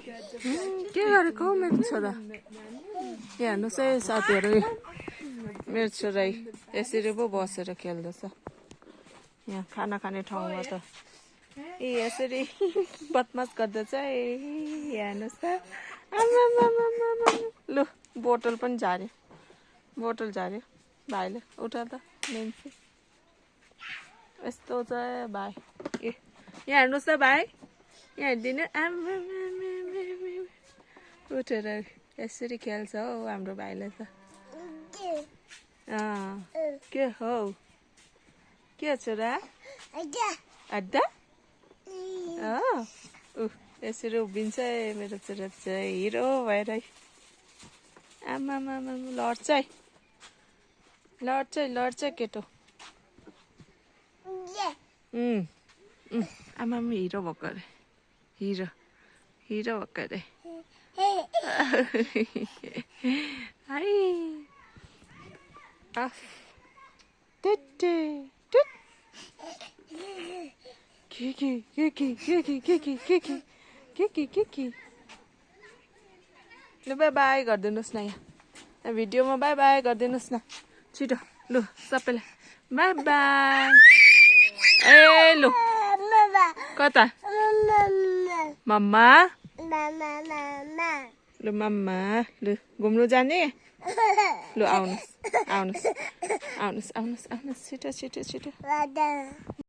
के गरेको हौ मेरो छोरा? यहाँ हेर्नुहोस् है साथीहरू, मेरो छोरा यसरी पो बसेर खेल्दैछ यहाँ खाना खाने ठाउँमा त। यसरी बदमास गर्दैछ है, हेर्नुहोस् त। लु बोतल पनि झार्यो, बोतल झार्यो भाइले। उठा त मेन्सी, यस्तो चाहिँ भाइ। यहाँ हेर्नुहोस् त भाइ, यहाँ हेरिदिनु। उठेर यसरी खेल्छ हौ हाम्रो भाइले त। के हौ, के छोरा? अड्डा यसरी उभिन्छ है मेरो छोरा चाहिँ, हिरो भएर। आमामा लड्छ है, लड्छ केटो। आमामा हिरो भएको अरे, हिरो भएको अरे। लु बाई बाई गरिदिनुहोस् न, यहाँ भिडियोमा बाई बाई गरिदिनुहोस् न छिटो। लु सबैलाई बाई बाई। ए लु कता मम्मा? लु मम्मा, लु घुम्नु जाने? लु आउनुहोस् छिटो छिटो छिटो।